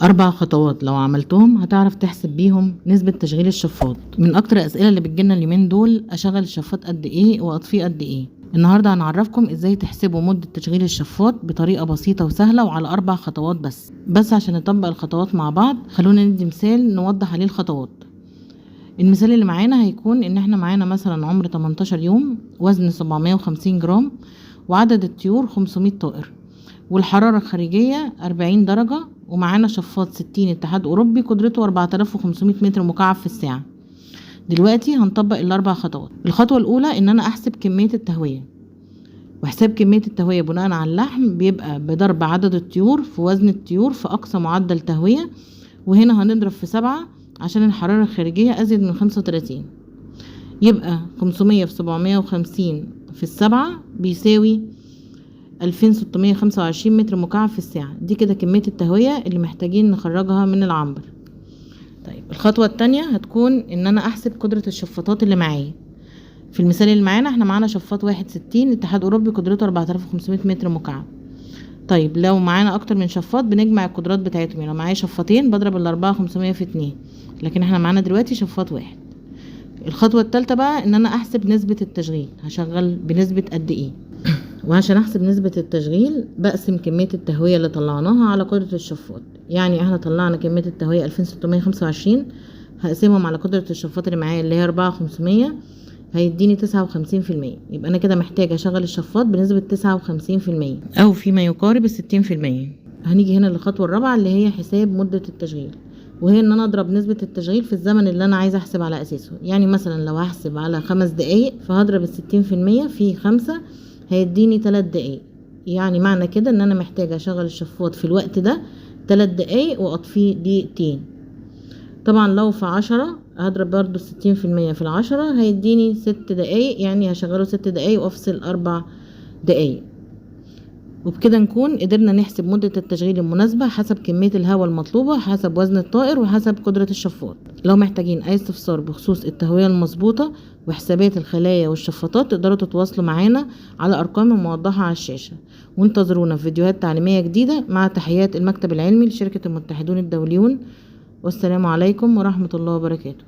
4 خطوات لو عملتهم هتعرف تحسب بيهم نسبة تشغيل الشفاط. من اكتر الاسئلة اللي بتجيلنا اليومين دول، اشغل الشفاط قد ايه واطفيه قد ايه؟ النهاردة هنعرفكم ازاي تحسبوا مدة تشغيل الشفاط بطريقة بسيطة وسهلة وعلى 4 خطوات بس. بس عشان نطبق الخطوات مع بعض خلونا ندي مثال نوضح عليه الخطوات. المثال اللي معانا هيكون ان احنا معانا مثلا عمر 18 يوم، وزن 750 جرام، وعدد الطيور 500 طائر، والحرارة الخارجية 40 درجة، ومعانا شفاط 60 اتحاد أوروبي قدرته 4500 متر مكعب في الساعة. دلوقتي هنطبق الأربع خطوات. الخطوة الأولى إن أنا أحسب كمية التهوية، وحساب كمية التهوية بناء على اللحم بيبقى بضرب عدد الطيور في وزن الطيور في أقصى معدل تهوية، وهنا هنضرب في 7 عشان الحرارة الخارجية أزيد من 35، يبقى 500 في 750 في 7 بيساوي 2625 متر مكعب في الساعة. دي كده كمية التهوية اللي محتاجين نخرجها من العنبر. طيب الخطوة التانية هتكون ان انا احسب قدرة الشفاطات اللي معايا. في المثال اللي معانا احنا معانا شفاط 1 60 اتحاد اوروبي قدرته 4500 متر مكعب. طيب لو معانا اكتر من شفاط بنجمع القدرات بتاعتهم، يعني لو معايا شفاطين بضرب الأربعة خمسمية في اتنين، لكن احنا معانا دلوقتي شفاط واحد. الخطوة التالتة بقى ان انا احسب نسبة التشغيل، هشغل بنسبة قد ايه. وعشان احسب نسبة التشغيل بقسم كمية التهوية اللي طلعناها على قدرة الشفاط. يعني احنا طلعنا كمية التهوية 2625، هقسمهم على قدرة الشفاط اللي معايا اللي هي أربعة خمسمية، هيديني 59%. يبقى انا كده محتاجة اشغل الشفاط بنسبة 59% او فيما يقارب 60%. هنيجي هنا للخطوة الرابعة اللي هي حساب مدة التشغيل، وهي ان انا اضرب نسبة التشغيل في الزمن اللي انا عايزة احسب على اساسه. يعني مثلا لو هحسب على 5 دقايق فهضرب 60% في 5 هيديني 3 دقايق. يعني معنى كده ان انا محتاجة اشغل الشفاط في الوقت ده 3 دقايق واطفيه دقيقتين. طبعا لو في 10 هضرب برضو 60% في 10 هيديني 6 دقايق، يعني هشغله 6 دقايق وافصل 4 دقايق. وبكده نكون قدرنا نحسب مدة التشغيل المناسبة حسب كمية الهواء المطلوبة، حسب وزن الطائر، وحسب قدرة الشفاط. لو محتاجين أي استفسار بخصوص التهوية المظبوطة وحسابات الخلايا والشفاطات تقدروا تتواصلوا معانا على أرقام موضحة على الشاشة، وانتظرونا في فيديوهات تعليمية جديدة. مع تحيات المكتب العلمي لشركة المتحدون الدوليون، والسلام عليكم ورحمة الله وبركاته.